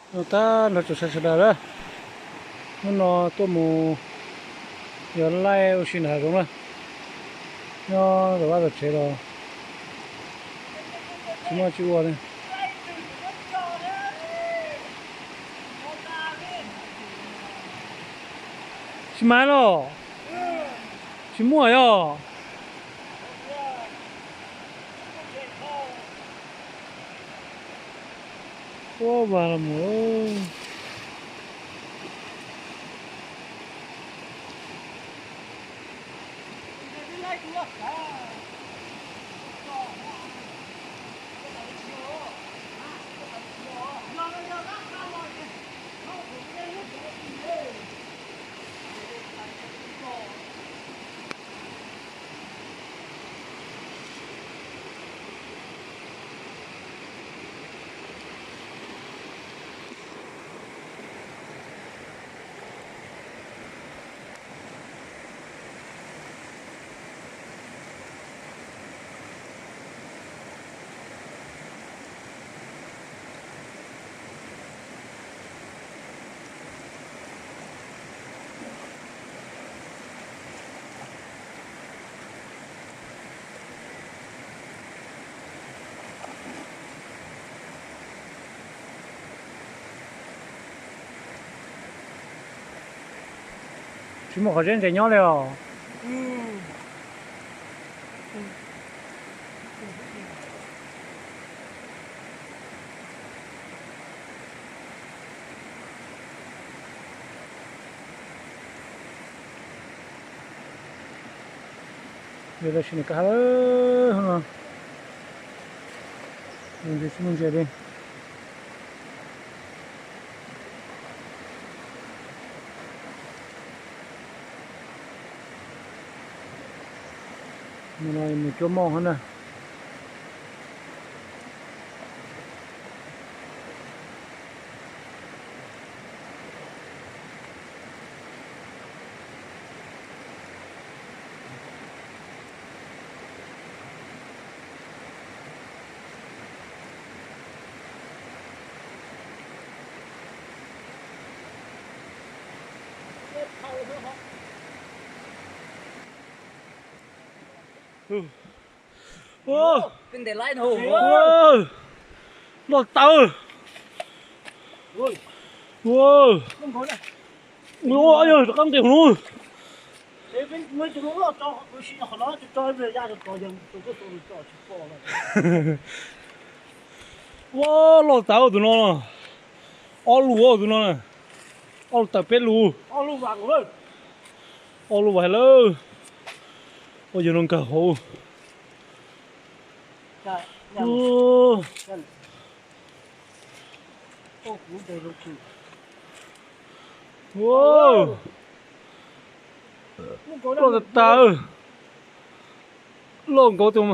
Noj tag nrho tsoom saib sawv daws na, hnub no tuaj mus yos laij ua si nram hav zoov na, nyob tom vaj tom tsev los tsis muaj tsis ua li. Tsis mas los, tsis muaj yog. Ua vas los mus. Tsis muaj qhov zeb ntses nyob li os. Yog tam sim no kaj hab lawm no, ntses tsis muaj ntses li. Mus no mus cuab moj hab na. Loj tas. Ua, yog rov qab nqis hauv no. Ua, loj tas tus no. Ob lub tus no na. Ob lub tawm peb lub. Ob lub vas lawm. Ua yog no nkag hauv. Loj tas tas. Loj nkaus tus,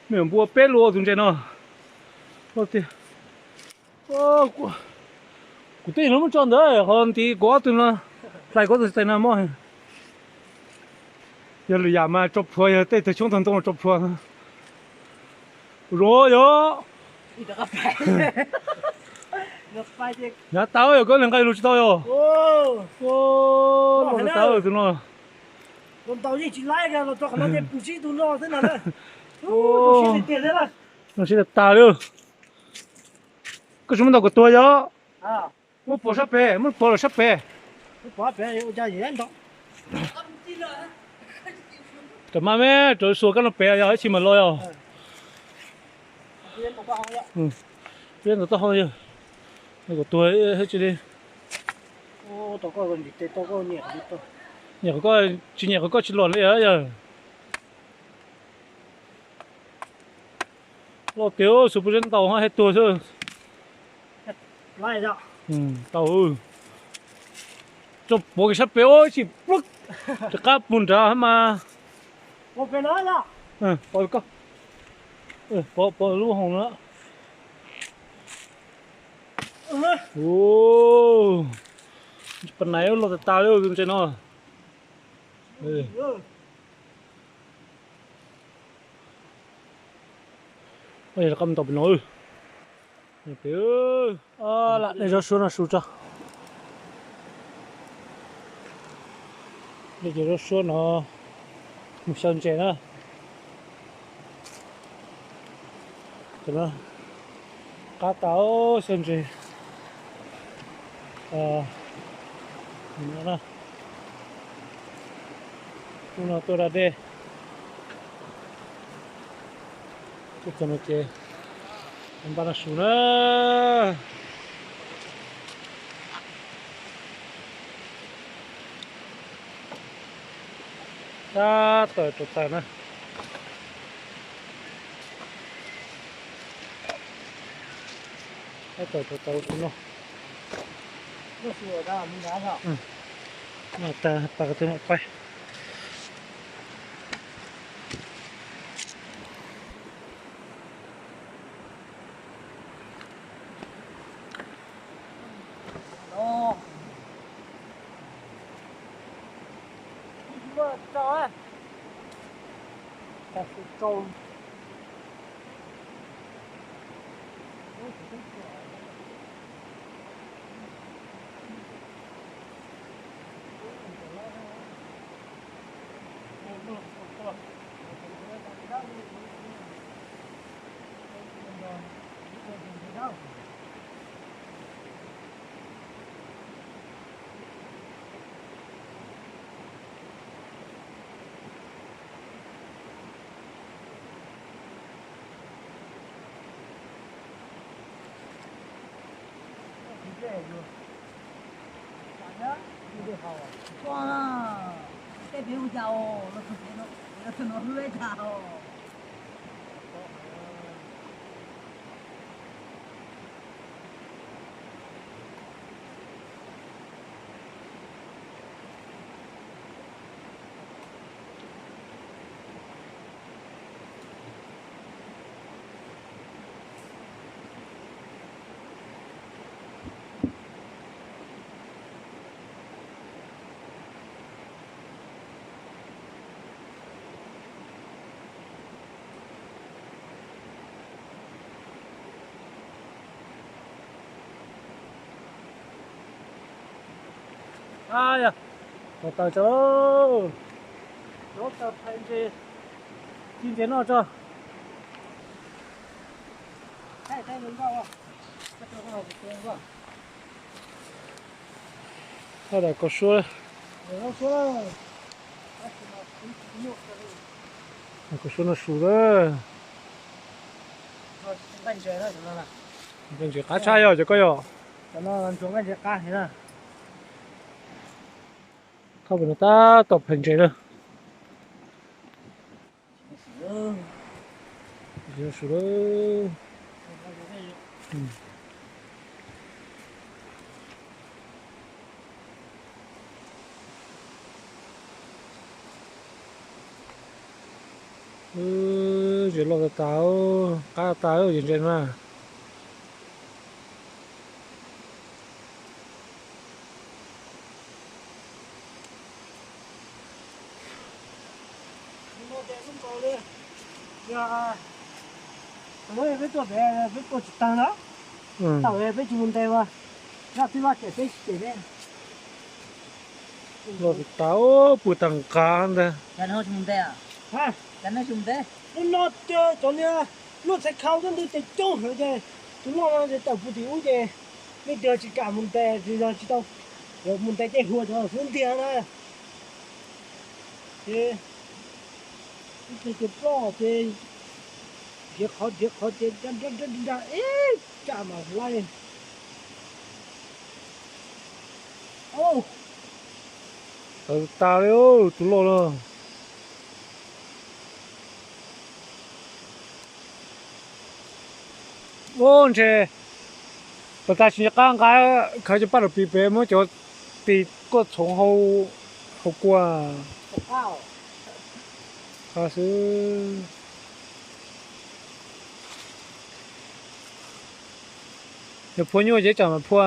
me nyuam npua peb lub tus ntses no. Loj tiag. Kuv twb yog lub muab tso ntawd qhov ntiv kuv ob tug no, hlais kuv ob tug txais no mog. Yog lwm yam mas tso plhuav, yog tej tug xyoob tag ntoo tso plhuav. Zoo yog. Nyav tas yog koj nqa lug tsis tau yog. Loj tas tus no. Zoo siab tas tas li. Koj tsis muab ntaus kuv tuag yog? Muab pov sab pem, muab pov lawm sab pem. Ram mas me rau xuas kab no pem yog ib tsis mam los yog. Peb ntawm toj hau yog, kuv tuag tsis li. Nyiam qhov koj, tsis nyiam qhov koj tsis los li yog. Loj tiag, xub pub zeb ntaus hab tuag xwb. Tau, tso pov kiag sab pem ua tsis plub, rov qab pug nrad hab mas. Pov lub hau no. Pas nais loj tas tas li tus ntses no. Rov qab mus ntaus pem no. Pem, lam nej zaub suab no su tso. Nej cov zaub suab no mus xyaw ntses na. Qab tas xyaw ntses. Hnub no tuaj da dej. Tuaj txog no ces npaj no su na. Tab tom rau taws na. Tab tom rau taws su no. Noj tas pab qhov twg mam pais. Tej pem ua cas os, los txog pem no, los txog no hlub ib tag os. Yog, tau taws tso lauj. Yuav taws phais ntses, ci ntses noj tso. Thaj daim kaus suab, kaus suab no su lawm. Nqaij ntses qab tshaj yog cov koj yog. Thaj pem no tab tom phais ntses lawm. Su lawm. Ntses loj tas tas, qab tas ntses ntses na. Peb tuaj pem, peb tuaj tsis tag na. Tau peb tsis mus ntes mas, zaj twb vaj cem peb tsis cem peb. Loj tas, pw tag nqaj ntag. Hnub no ces cov niag luaj txhais khau coob ntawd ces coob heev ces tus loj no ces tawm pw tim ub ces leej twg tsis kam mus ntes, tsis yog tsis tau mus ntes ces hua cov xwb ntiag na. Ces ib ce ces ploj ces nrhiav qhov nrhiav qhov ces nra nra nra nra ib tsam mas laij. Tawv tas li tus loj no. Ub, ntshe pas tas tsis nco qab nqa khaws cov paj lug pis pem muab cov tis kuaj txhoov hauv kua. Qab xwb. Yog phua nyuaj ces tsam mas phua.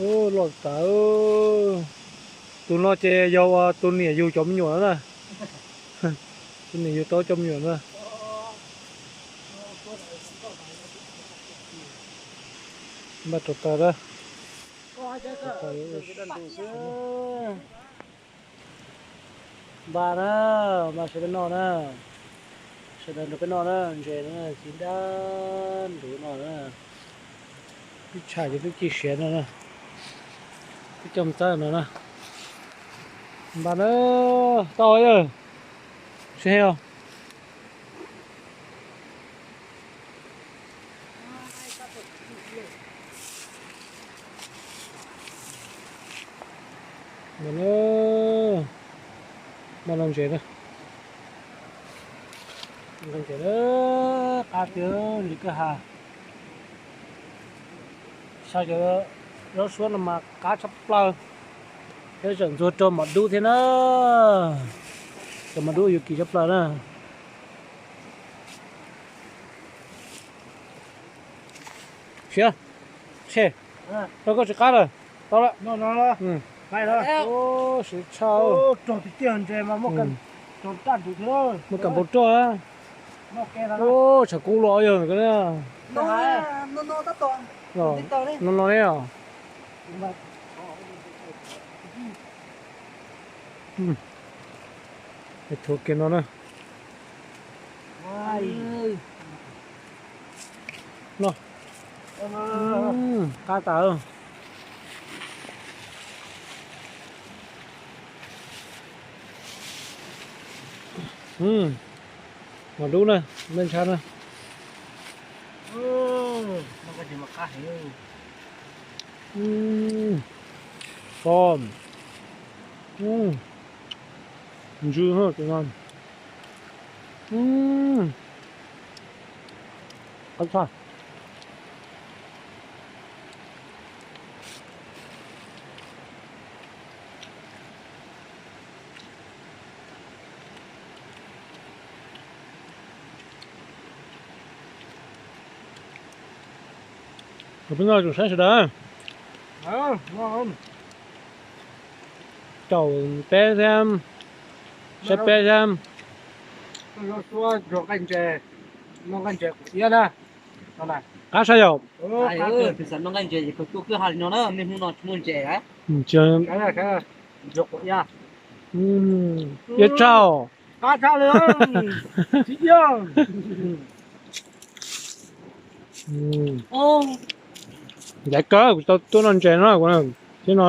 Ub, loj tas. Tus no ces yog tus niam yug cov me nyuam na. Tus niam yug tau cov me nyuam na. Npaj rau taws lawm. Npaj na, npaj sawv daws noj na, sawv daws nrog peb noj na, ntses na, txiv dab nrug no na, twb tshaj ces twb ci siav no na, twb coj mus txawb no na. Npaj na, tau yawg, sib heev os. Npaj no ntses na, ntses qab tiag li koj has. Saib cov zaub suab no mas qab tshaj plaws, thiab tseem ntxuag rau mos dub thiab na, rau mos dub yuav kim tshaj plaws na. Siav, qhe, rau koj tsis qab lawm, tau lawm. Siav tshaj, muaj kam npau roj. Ua, tshav kub los yog no no ne os. Thuav kiag no na. No, qab tas. Mos dub na, me ntsha na. Ntsws no. Qab tshaj. Peb noj tsoom saib sawv daws. Caum peb thiab, saib peb thiab. Qab saib yom. Ib tsaug. Ntxim kawg kuv tau tuaj noj ntses no, thiab no.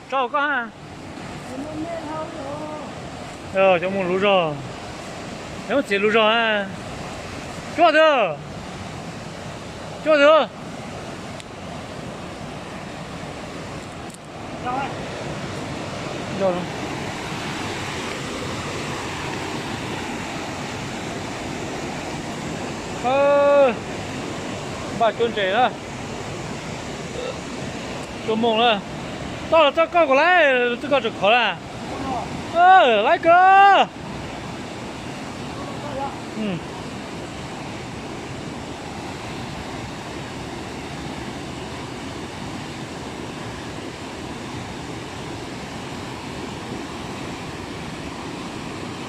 Tsaug koj. Cov mus lub zog, cov mus txiv lub zog. Cuaj twg, cuaj twg. Npaj cuab ntses na. Cuab moos na. Toj los txoj koj kom laib, txoj koj tseem khov na. Laib kawg.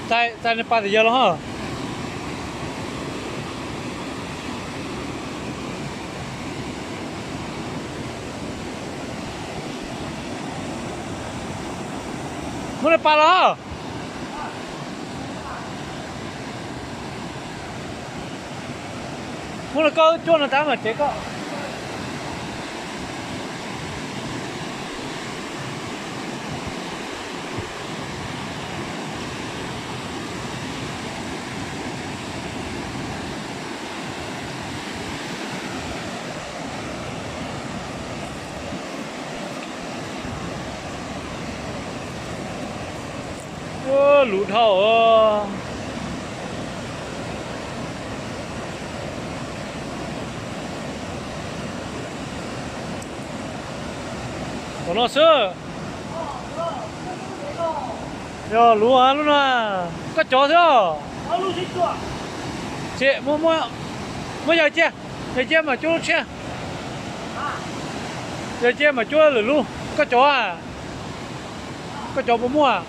Txais nej pa tas yawg los ho. Muab nej pa los. Muab los koj cuaj no tab mam cev koj. Luv dhau. Tom no xwb. Yog luv lub no, koj cov xwb os. Muab, muab yawg cia, yawg cia mas cuab lub tshiab. Yawg cia mas cuab lwm lub. Koj cov, koj cov puas muaj?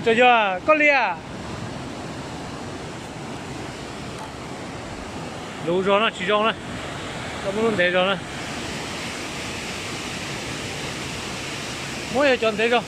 Tsis yog koj li a. Lub zog no tsis zoo na. Koj muab lub ntev zog na. Muab yog cov ntev zog.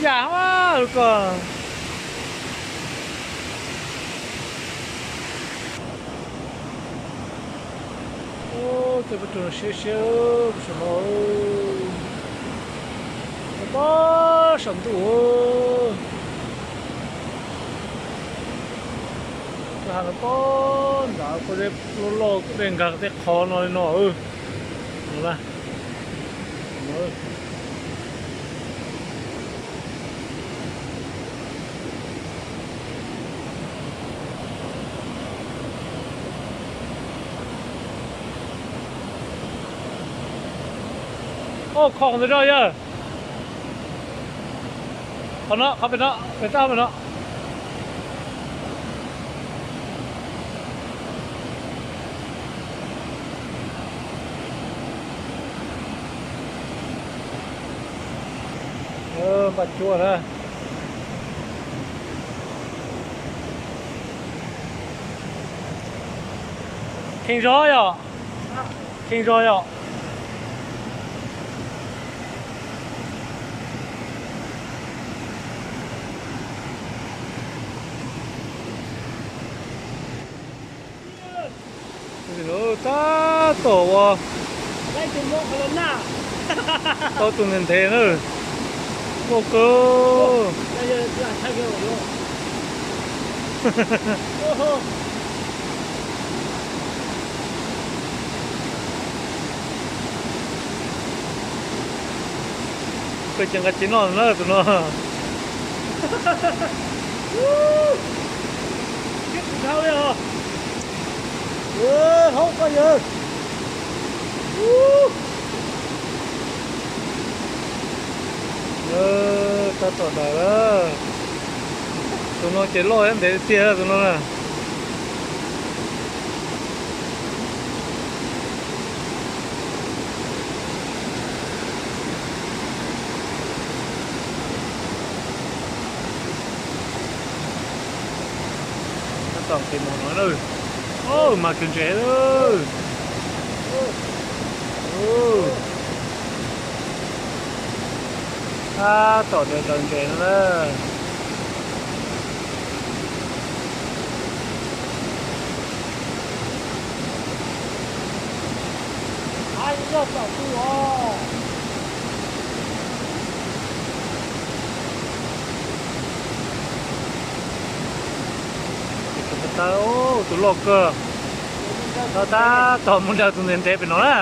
Ib yam lus ko. Tej pob rug no siab siab, pob saum no, pob saum ntuj. Koj has no pob nrad, pob zeb loj loj, dej nkag tej qhov no li no. Oj, kho ntawd zog yawg. Qhov no, qhov pem no, pem toj pem no. Npaj cuab na. Kheej zog yom. Kheej zog yom. Tab tom ua tau tus ntev ntev na. Muaj kawg. Koj cia nqa cia noj na tus no. Haub koj yawg. Tab tom ntawd lawm. Tus no ces loj thiab ntev tiag tus no na. Tab tom nqis mus no na. Mas kawg ntses lawm. Tab tom daws daws ntses no na. Tus loj kawg. Tab tom mus daws tus ntev ntev pem no na.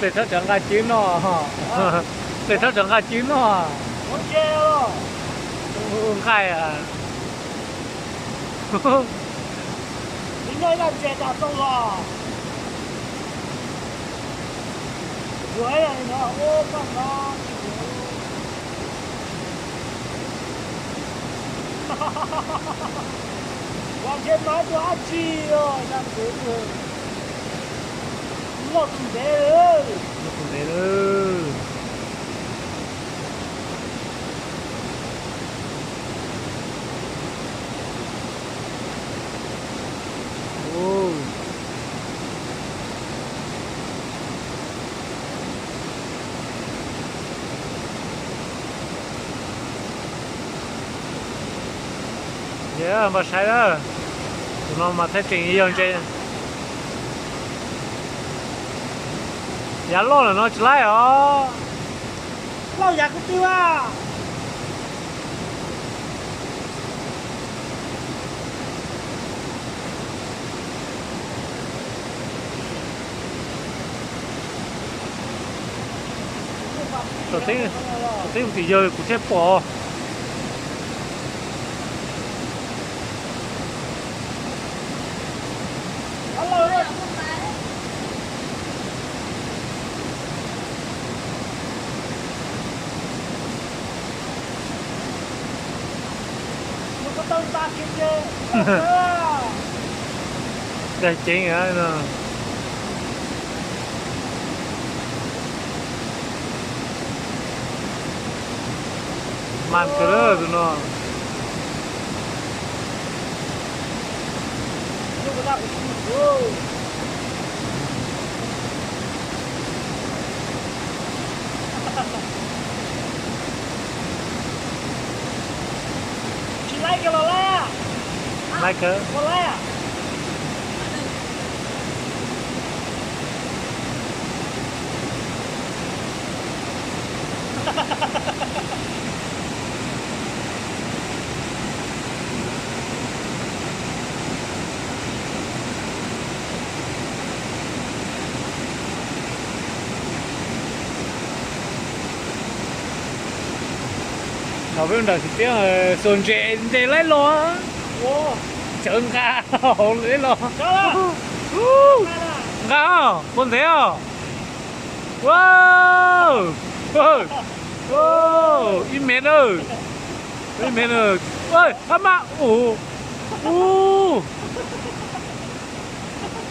Pem thawj tsam nqa cib noj. Pem thawj tsam nqa cib noj. Nqaij. Ua ntshe mas tus dab tsi os, nag ntev, loj tus ntev lawm. Loj tus ntev lawm. Yog npaj saib na, tus no mas thaij tseem yog ntses. Yav loj lawm no tsis laib os. Loj yav kuv twb a. Txaus teb, txaus teb mus tim yawg kuv thiaj pom. Dag ceev no. Mas kawg lawm tus no. Tsis laib kawg los laib? Laib kawg. Laib. Thaum peb mus nram xim tiab xuas ntses ntes laib los, cawv nqa hauv laib los. Nqa, puas ntev os? Ua, ib mev na, ib mev na. Ab mas, ub, ub,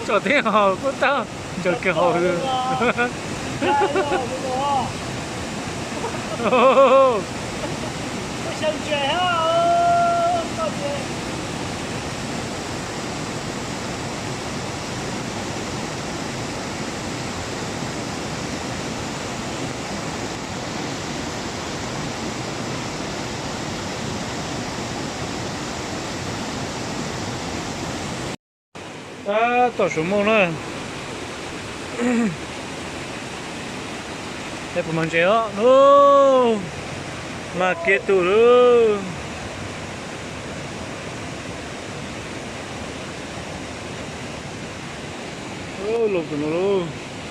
tsom teb os, koj tab ncaws kiag hauv. Tab tom suav mooj na. Peb puas mag ntses os? Mag kiag tus lawm. Los tus no lauj,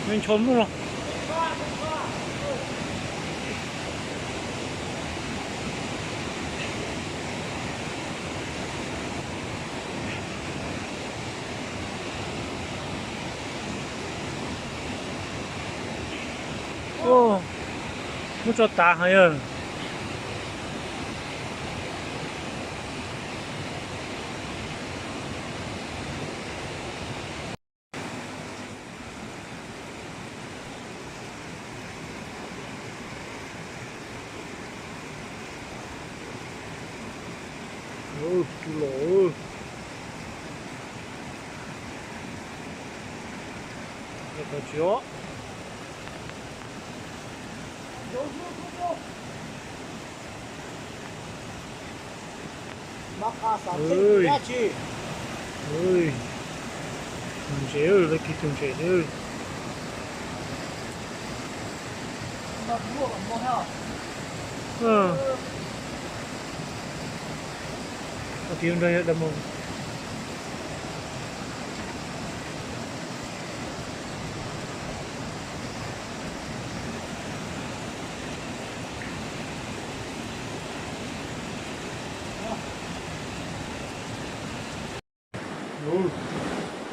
me ncho muaj los. Muab tso tav heev yawg. Tsuj lom. Tsis os. Tus ntses, lawv kis tus ntses xwb.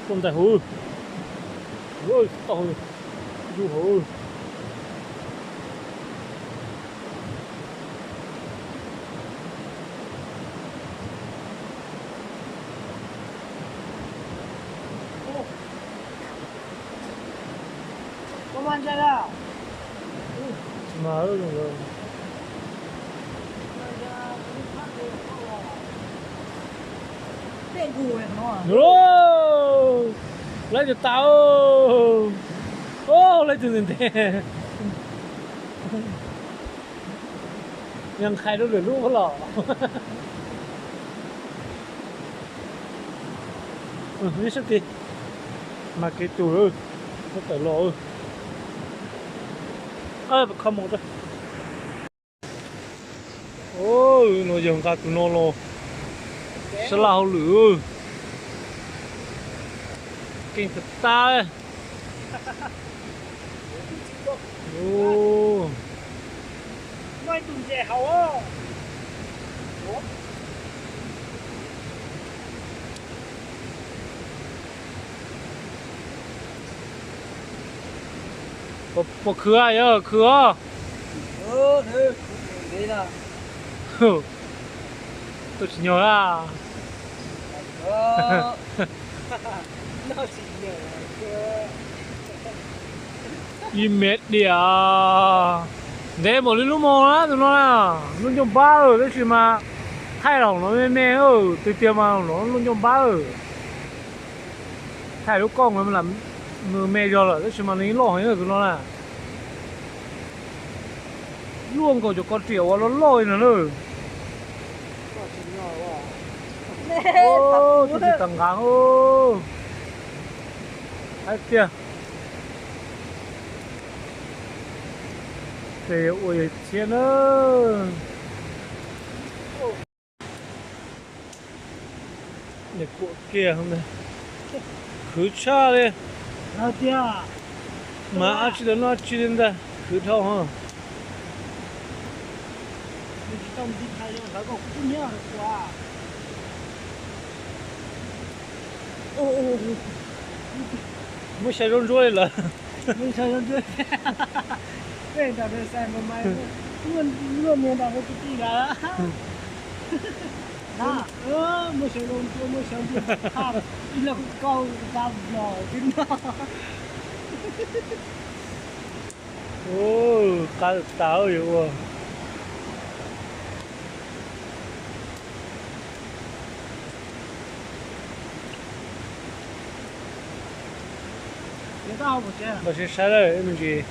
Tuaj ntais hauv, tau yug hauv. Laib tus tas, laib tus ntev ntev. Yog nqhais rau lwm lub los. Ib sab tid, mas kev tus lawm, tawm los. Kho mus. No yog nqa tus no los, sab laj hauj lwm, keej tag tag. Muaj ib tug ntses haus. Puas khwv, yog khwv os. Tuaj tsis nyog a. Ib mev diam. Ntev npaum li lub mos na tus no na. Lub ncauj npab tab sis mas thaij los no me me, tiag tiag mas no lub ncauj npab. Thaij lub koj lam me zog lawm tab sis mas nws loj heev tus no na. Luaj nkaus cov ko riam uas loj loj li no na. Tsis tau nqav. Haib tiag. Ces ua yog thiab na. Kuam kiag, khwv tshaj li. Mas ab tsi tau noj tsi li ntag, khwv dhau hos. Muab xya zaub ntsuab li lawm. Muab xya zaub ntsuab, muab xya ntsuab, ib leeg kaug ta vos tib no. Qab tas yuav ua. Npaj siab saib lawm me ntsis,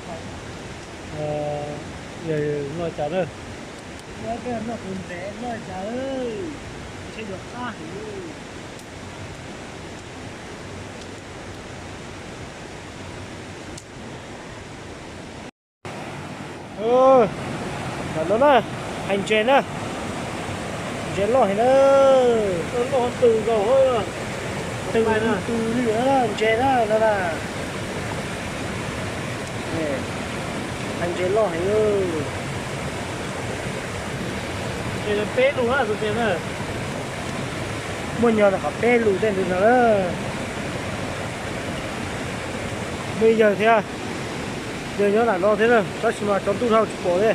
yog noj cas na. Tam no na, hais ntses na, ntses loj heev na, loj tw nkaus, tw tw li ntses na no na, hais ntses loj heev. Peb lus na tus ntses na, muaj nyog rau qhov peb lus tej ntawd no na. Muaj ib yawg thiab, yawg nyob nram no thiab na, tab sis mas tsaus ntuj dhau tsis pom li.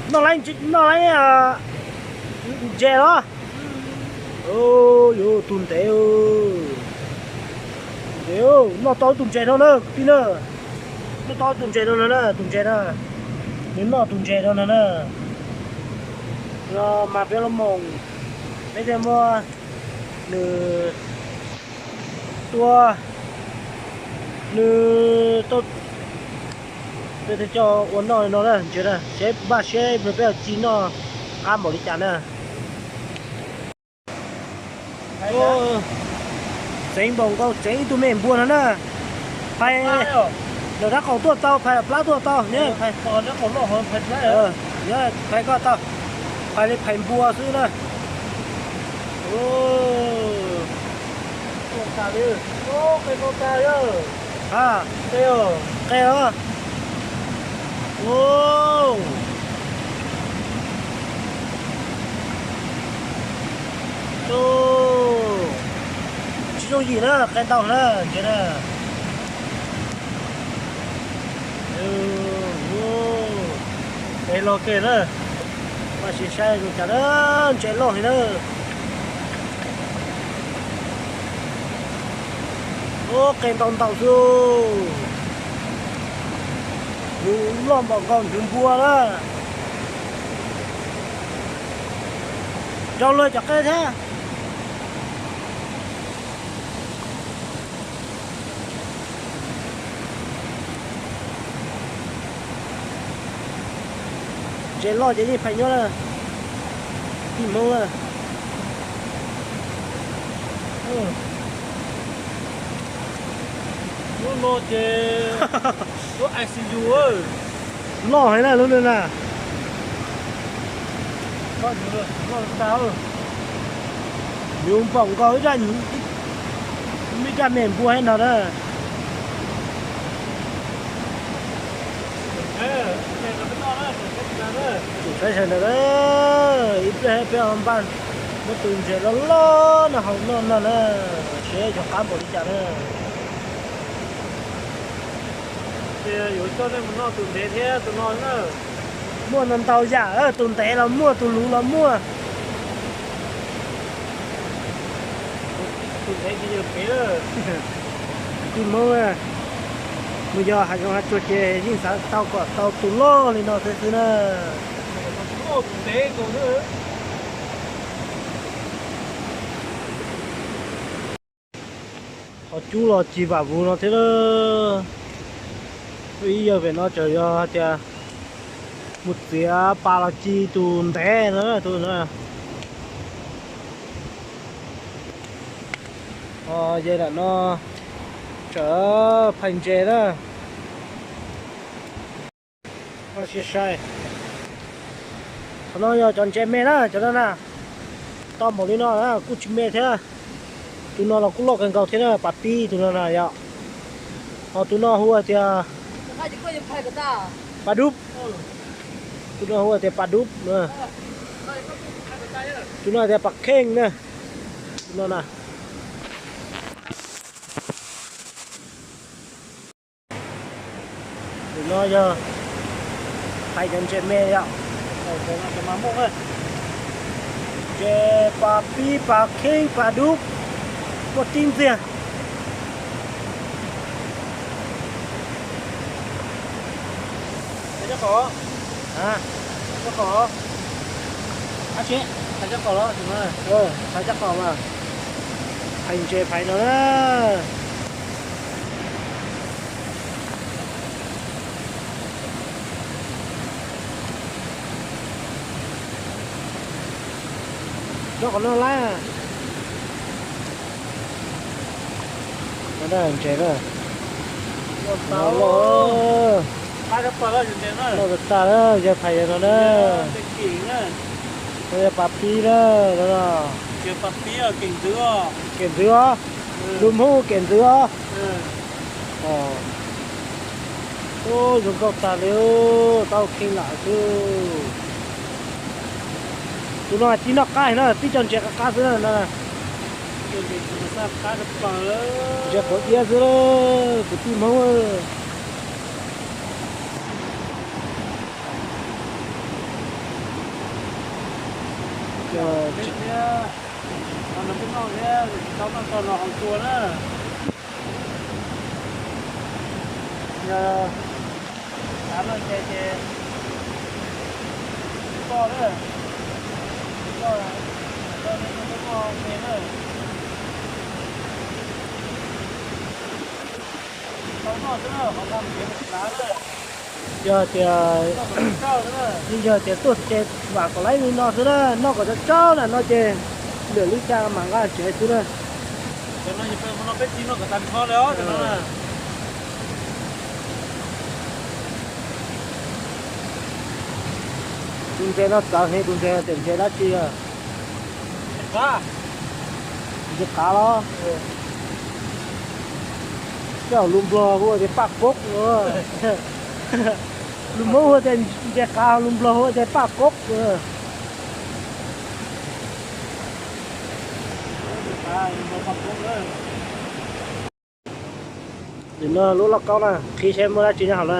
Noj laib, noj laib ntses los? Yuav tus ntev, ntev, noj tau tus ntses no na kwv tij na. Noj tau tus ntses no no na, tus ntses na. Nws noj tus ntses no no na. Los mas peb los mus, peb thiaj muab nws tua, nws tau, peb thiaj coj ua noj li no na, ntses na, seb npaj siab peb ci noj qab npaum li cas na. Txeev npaum nkaus txeev ib tug me npua no na. Phais lawm rab qaum tuaj tau, phais plab tuaj tau, phais koj tau, phais li phais npua xwb na. Qe os. Tsis yooj yim na, qe ntau na ntses na. Qe loj kawg na, mas sim saib zoo cas na, ntses loj heev na. Ub, qe ntau ntau xwb. Nws loj npaum nkaus nws npua na. Rau luag cov qe thiab. Ntses loj ces yeej phais nyuaj na, kwv tij Hmoob na. Lub no ces lub I C U loj heev na lub no na. Loj tas. Yus pom nkaus ib zaj, ib zaj me npua no na. Tus saib sawv ntawd, ib pliag peb npaj muab tus ntses loj loj no haus noj no na, seb yog qab npaum li cas na. Yuav coj nej mus noj tus ntev thiab tus no na. Muaj ntau ntau yam, tus ntev los muaj, tus luv los muaj. Tus ntev ces yog pem. Kwv Hmoob, mus yos hav zoov hav tsuag ces yeej xav tau kom tau tus loj li no thiab xwb na. Qhov cub los cig vam vuv no thiab lawm. Ib yawg pem no tseem yog hais tias mus txiav pas los cig tus ntev no tus no. Yawg lam no tseem phais ntses na. Sai sai. Qhov no yog cov ntses me na, cov no na. Tau npaum li no na kuj tsis me thiab. Tus no los kuj loj kawg nkaus thiab na, pas pib tus no na yom. Ho tus no hu hais tias pas dub. Tus no hu hais tias pas dub. Tus no hais tias pas kheej na. Tus no na. Tus no yog phais cov ntses me yom. Ntses pas pib, pas kheej, pas dub, muaj tib ntxiag. Phais cov qaub mas, phais ntses phais no na. Nyob qhov no lawm. Ntses na. Loj, loj tag na, yog phais no na. Yog pas pib na. Kem ntxwv os. Lus Hmoob kem ntxwv os. Zoo nkauj tag li, tau kheej lam xwb. Tus no tib noj qab na, tib co ntses qab qab xwb na. Ntses quav iab xwb, kwv tij Hmoob. Tsis tau noj tau los haus cua na. Yog xav noj ntses ces koj na, koj, koj nej muab noj ntses na. Tsis tau noj xwb na, qhov no ntses tsis lav na. Yog tias, yog tias tuaj ces vam kom laib li no xwb na, noj kom tsau tsau na no ces lwm lub caij mam nqa tsev xwb na. Tus ntses no txawv heev, tus ntses tias ntses dab tsi? Ntses qav los? Coj lus Nplog hu tias paj kob. Lus Hmoob hu tias ntses qav, lus Nplog hu tias paj kob. Nim no lub lauj kaub na, qhib seb muaj dab tsi nyob hauv na.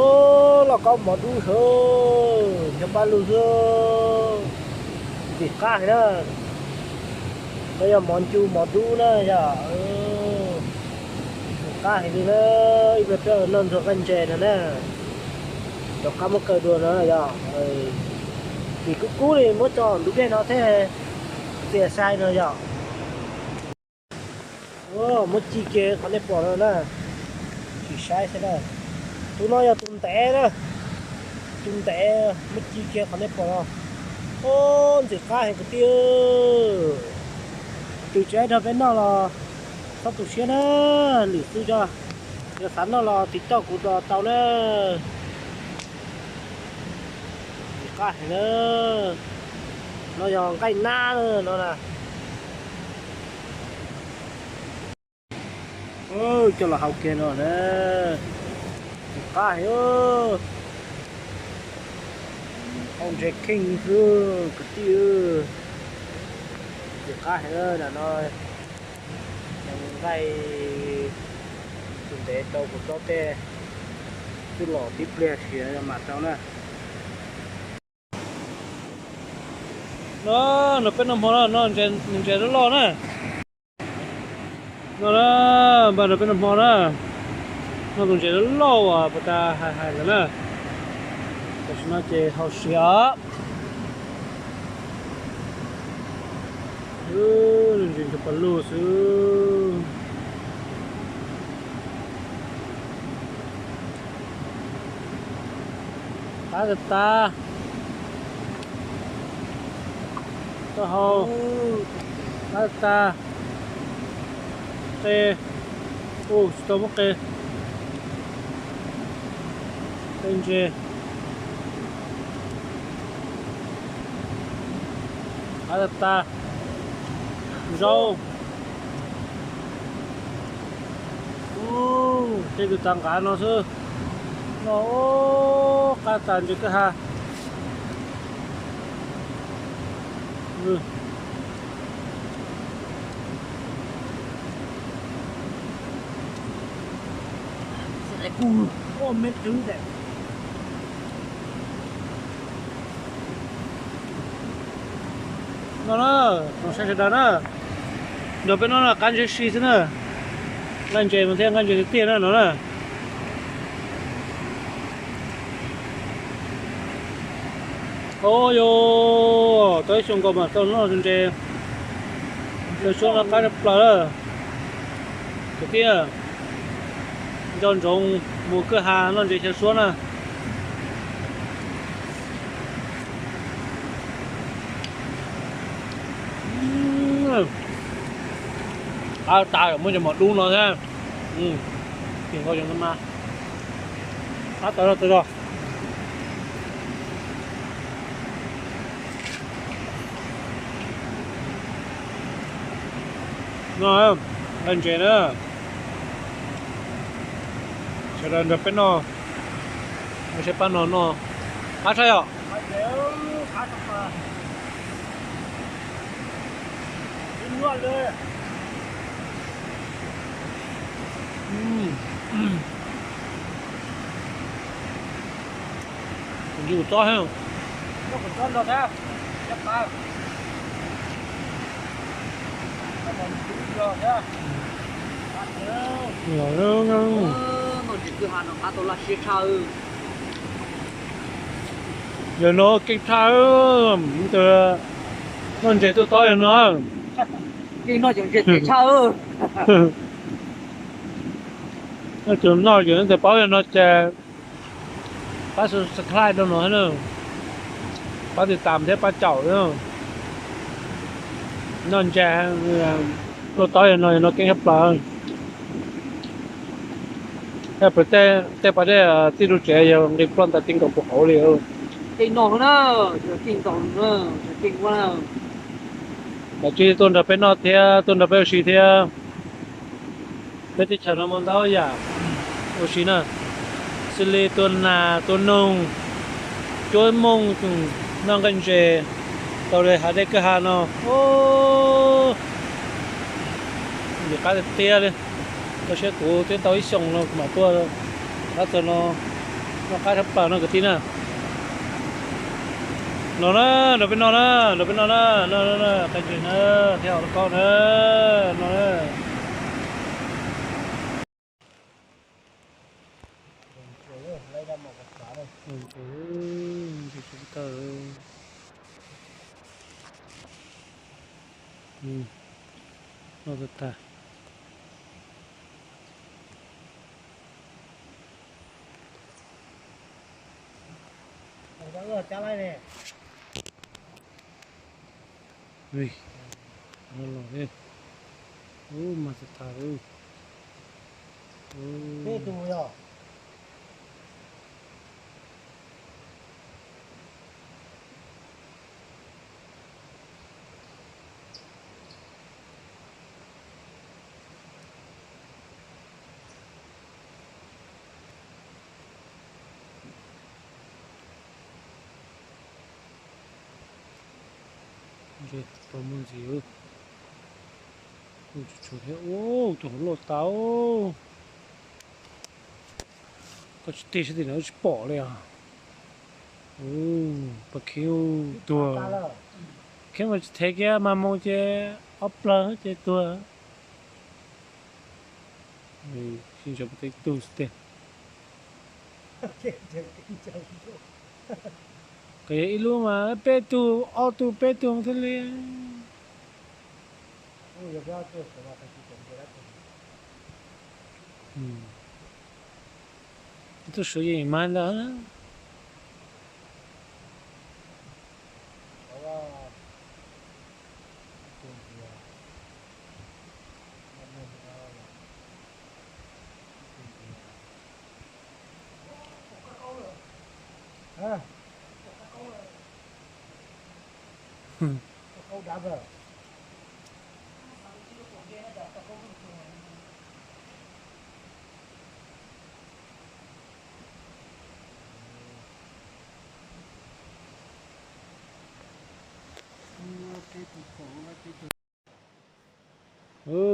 Ub, lauj kaub mov dub sawv, nyob pab lug xwb. Ntxim qab heev na. No yog mov ncu mov dub na yog. Ntxim qab heev li na. Ib pliag peb noj ntxuag qab ntses no na. Rov qab muab kaw dua no yog. Nim kub kub li muab tso ntug dej no thiaj txias sai no yog. Muab ci kiag qhov nej pom no na. Sim saib xwb na. Tus no yog tus ntev na. Tus ntev, muab ci kiag qhov nej pom no. Ub, ntxim qab heev kwv tij. Tus tsis nrog peb noj los txhob tu siab na, lwm xwb tso. Yog xav noj los tiv tauj kuv los tau na. Ntxim qab heev na. No yog nqaij nab no na. Coj los hau kiag no na. Tsis qab heev. Hau ntses kheej xwb kwv tij. Tsis qab heev na no. Nqaij tus ntev rau kuv tsob tej, twb los tib pliag siav mam rau na. No, nrog peb noj hmo no, noj ntses loj loj na. No na, npaj nrog peb noj hmo na. Noj tus ntses loj loj uas puas tas hais hais lawm na. Tam sim no ces hau siav os. Ntses nchuav pas lug xwb. Qab tas tas. Taub hau. Qab tas tas. Qe. Ua tsis tau muab qe. Qe ntses. Qab tas tas. Zaub. Tej tus tav nqav no xwb. No, qab tas ntses kwj ha. No na, koom saib sawv daws na, nrog peb noj no qab ntses si xwb na. Nqaij ntses mas thiab nqaij ntses tiag tiag na no na. Au yos, tau ib xyoos nkaus mam tau noj ntses xyaw suab no qab tshaj plaws lawm. Kwv tij, nco ntsoov mus kwj ha noj ntses xyaw suab na. Qab tas muab cov mom dub no thiab. Kis nkaus cov no mas qab tas zog tas zog. No, nqaij ntses na. Sawv daws nrog peb noj, saib pab no noj qab tshaj yom. Yus tsob heev. Yog no keej tshaj, noj ntses tuaj tob yog no. Keej noj cov ntses tes tshaj. Noj cov noj cov tes paub yog no ces pab subscribe rau no, pab tiv tam thiab pab caum. Noj ntses tuaj tob yog no, yog no keej tshaj plaws. Tej pas dej tij lub tsev yog nqis ploj ntais ti nkaus puag hauv li. Tej no na, keej nkaus na, keej ua na. Los tsis tuaj nrog peb noj thiab tuaj nrog peb ua si thiab. Peb teb chaws no muaj ntau yam ua si na, xws li tua nas tua noog, cuab mooj, noj nqaij ntses, tau li hav dej kwj ha no. Nim qab tiag tiag li. Koj saib kuv twb tau ib xyoos no kuv mam tuaj qab txog no, noj qab tshaj plaws no kwv tij na. Los na, nrog peb noj na, nrog peb noj na, noj na, qe ntses na, thiab hauv lub kaub na, noj na. Noj tag tag. Ui, no los li. Ub, mas tag tag li. Peb tus yog. Tau muaj ntxiv, kuj tsuas tshuav thiab. Ub, tus hauv loj tas. Koj tsis tig sab tim no tsis pom li os. Ub, pas kheej tuag. Kheej mas tsis thev kiag mas mus ces ob plawg ces tuag. Sib ntshaw pas teb tug xwb tiag. Koj yog ib lub mas peb tug, ob tug peb tug thiaj li. Tus suav yeej mas ntag.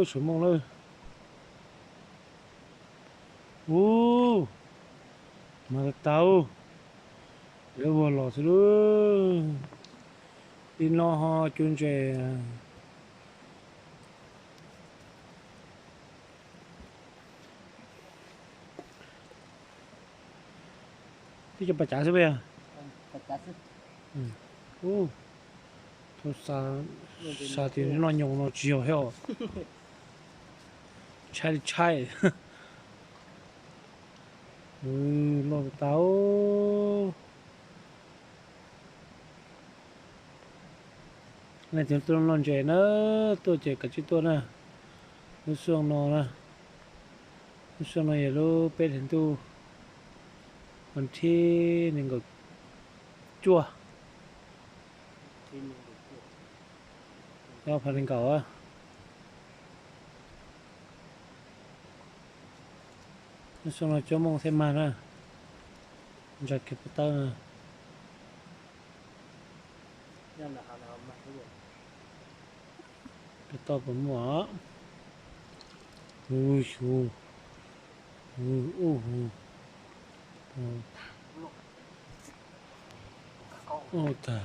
Suav Hmoob lawm. Ub, mas tau, lawv ua los xwb lauj. Li no ho cuab ntses. Twb cov pas cav xwb puas yog? Ub, thaum xav tias noj nyoos no tsis yog thiab os. Tshaib li tshaib. Loj tas. Leej twg tuaj noj ntses na, tuaj ces kav tsij tuaj na. Lub xyoo no na, lub xyoo no yog lub peb hlis ntuj, vas thib nees nkaum cuaj, ob phav nees nkaum. Lub xyoo no cuab mooj thiaj mag na, ntsa kiag pov tawb na. Pov tawb puas muaj? Hu xyu, hu ub hu, ub tag.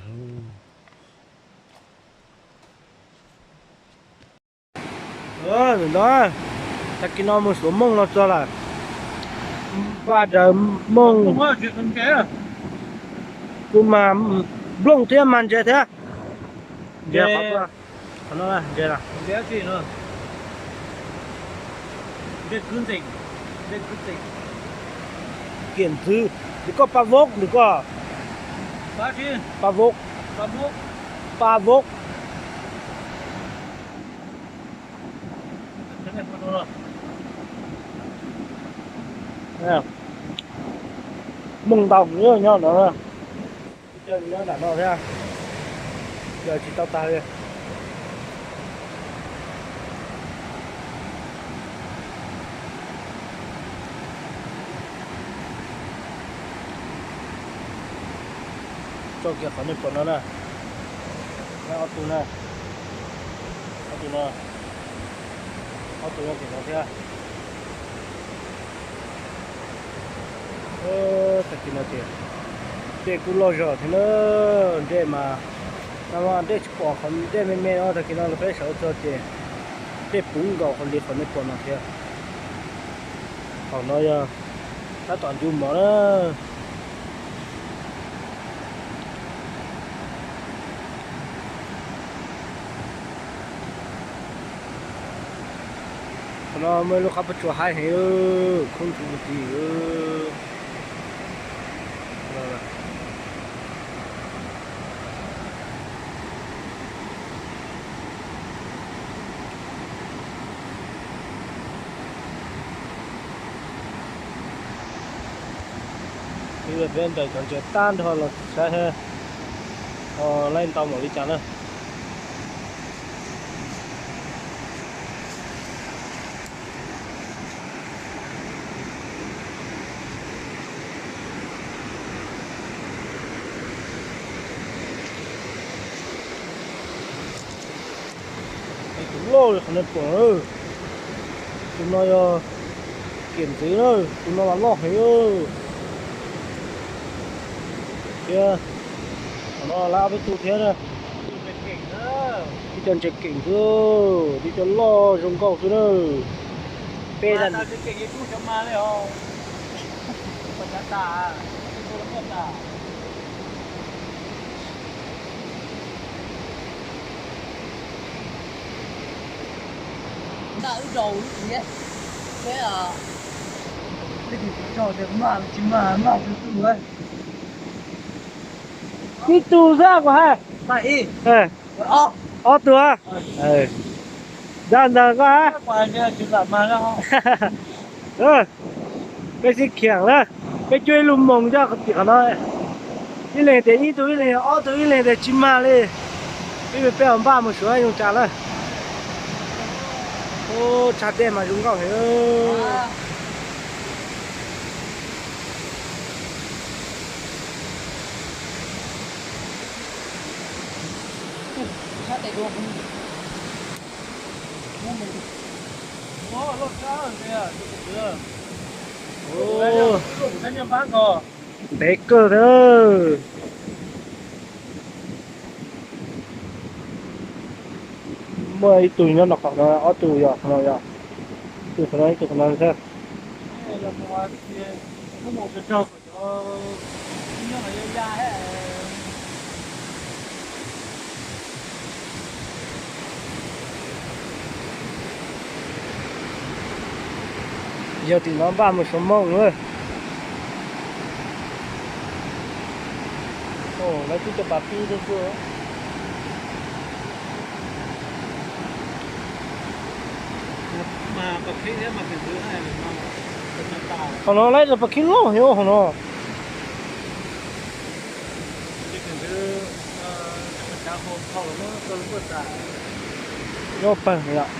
Ntawm no, tag kis no mus xuav mooj no txog lawm. Npaj daws mooj, kuv mas nplooj thiab mag ntses thiab. Ntses qhov no, ntses, kiam ntxwv, nws koj pa vok, nws koj pa vok, pa vok. Mooj ntau nyob no, nyob nram no thiab, yog tsis tau tag li. Tso kiag qhov nej pom no na, ob tug na, ob tug no, ob tug no tim no thiab. Tag kis no ces dej kuj loj zog thiab na, dej mas, dej tsis pom, qhov dej me me no tag kis no los peb sawv txog ces dej puv nkaus qhov li qhov nej pom no thiab. Thaum no yog tab tom ncu mov na. Qhov no muaj lub qab pob tsuas haib heev, khoob ntshuv ti. Peb ntaus cov ntses tag nrho los saib laib ntau npaum li cas na. Loj li qhov nej pom na. Tus no yog kiam ntxwv na, tus no mas loj heev. Thiab qhov no lawv ob peb tug thiab na. Tib co ntses keem xwb, tib co loj zoo nkauj xwb na. Peb Ntaj wb rau lub txiv, peb, peb tsis tau tias mag tsis mag, mag tus tus. Tib tug xwb kuv hais. Ob tug. Dab ntawd koj hais. Peb sib khiam na, peb cuab ib lub moos coj tim qhov no. Ib leeg tias ib tug, ib leeg ob tug, ib leeg tias tsis mag li. Peb peb npaj mus suav zoo cas lawm. Ub, tshav dej mas zoo nkauj heev. Ntev kawg thiab. Muaj ib tug nyob no, qhov no ob tug yog qhov no, yog ib tug qhov no, ib tug qhov no thiab. Yog tim no npaj mus suav moos na. Lawv twb cov pas pib tuaj tuaj. Qhov no lawv cov pas khib loj heev hauv no. Nyob pawg yom.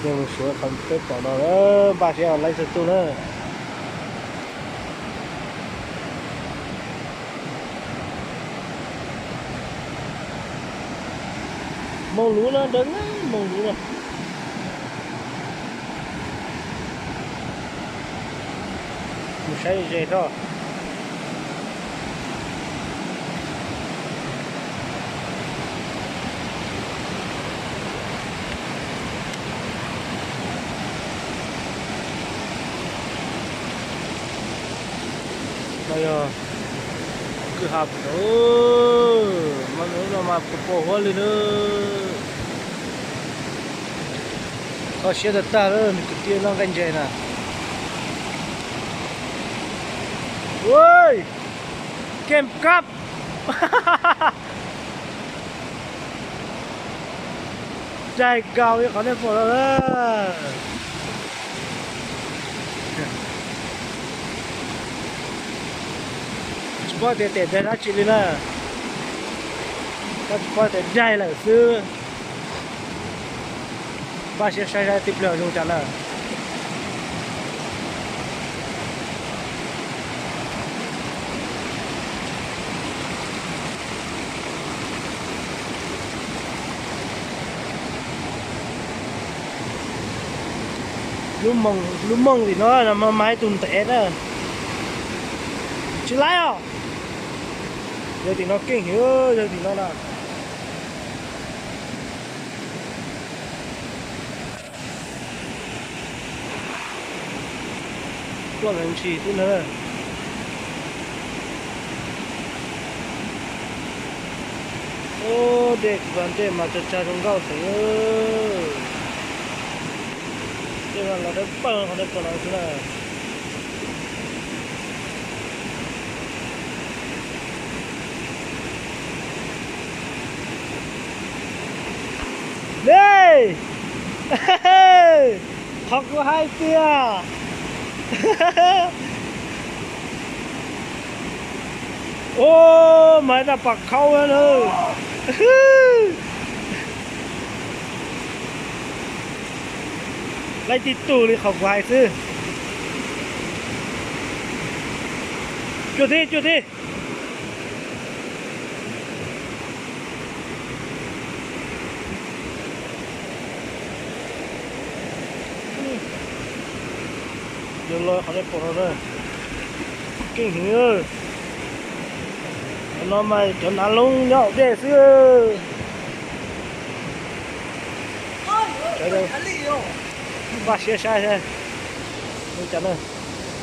Suav qhov peb pom no, npaj siab laib txhua tus na. Moos luv no, dawb moos luv no. Mus saib ze tso. No yog kwj ha, mas no mas pos huab li na. Kho siab tag tag lawm nws kwv tij noj nqaij ntses na. Kem kab. Daig nkaus li qhov nej pom no. Tsis paub tias tes daig dab tsi li na. Tab tsis paub tias daig lawm xwb. Npaj siab saib saib tib pliag zoo cas na. Lub moos tim no mas ib tug ntev na. Tsis laib os. Yog tim no keej heev, yog tim no na. Ploj ntshis xwb na. Ub, dej, dej mas tsag tsag zoo nkauj heev. Dej mas los dawb paug qhov nej pom no xwb na. Dej, qhov kuv hais tias, ub, mas ib tag pas khaub na. Laib tib tug li qhov kuv hais xwb. Cuag tib, cuag tib. Los qhov nej pom no na, keej heev. Qhov no mas cov nav loob nyob hauv dej xwb. Cov, npaj siab saib saib. Li cas na,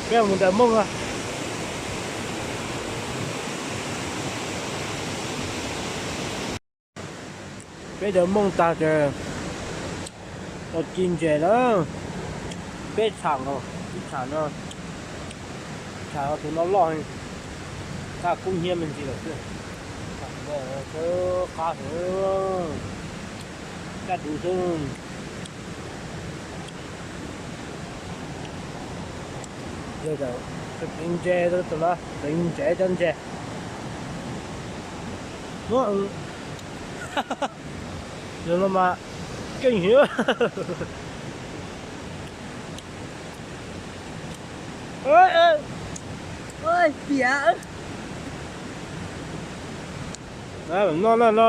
peb mus nram Mooj a. Peb nram Mooj tag ces los ci ntses na. Peb tsham, ib tsham no, tsham tus no loj heev, qab kub hnyiab me ntsis lawm xwb. Qab heev, kaj duv xwb. Yog tias pleev ntses, tus no pleev ntses cov ntses. Tus no mas keej heev. Piam. No no no.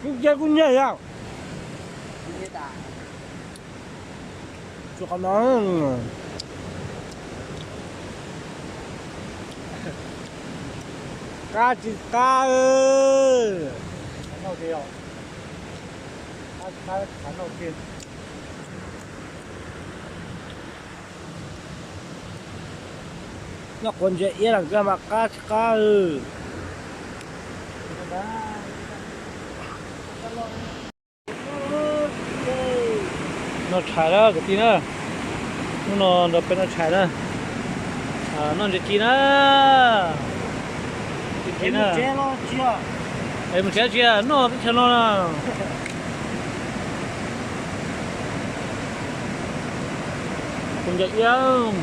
Kub nyiab, kub nyiab yog. Tsuas qhov no. Qab tsis qab. Noj quav ntses iab los kawg mas qab tsis qab. Noj tshais na kwv tij na. Hnub no nrog peb noj tshais na. Noj ntses ci na. Ntses ci na. Es mus tsev tsis noj teb chaws no na. Tus ntses iab.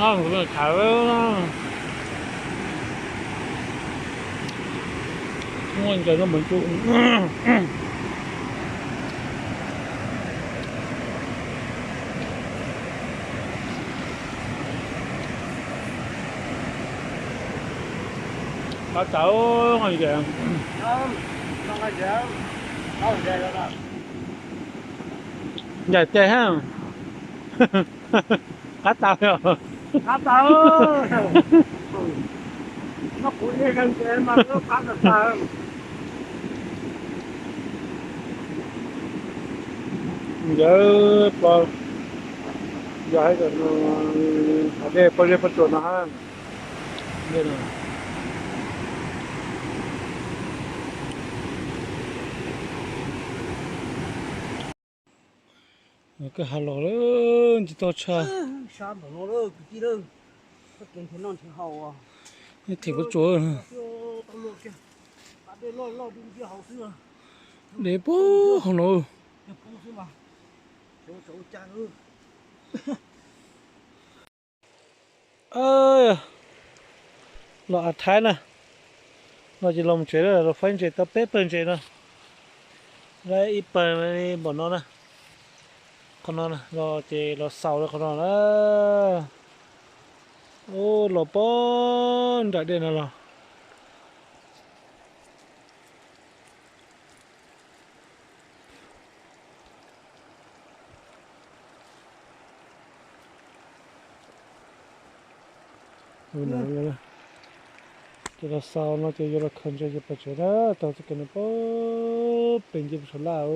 No kuv tham, muaj ntses no mus tsuj. Qab tau ntses. Ncaim tes ha. Qab tau. Qab tau. Noj quav ntses mas qab tau. Ntawd pos, yog hais tias hav dej pos zeb pos tsuas no ha. Koj has los lawm, ntsis tau tshaj. Them pos tsuas. Dej puag hauv no. Los av thaib na. No ces los tsev lawm, los faib ntses tau peb pawg ntses no. Lawv ib pawg li npaum no na. Qhov no los ces los xaus rau qhov no na. Ub, los pog nram dej no los. Ces los xaus no ces yuav los khaws ntses ces pais tsev na, taug txoj kev no pog pem nce puag saum laj.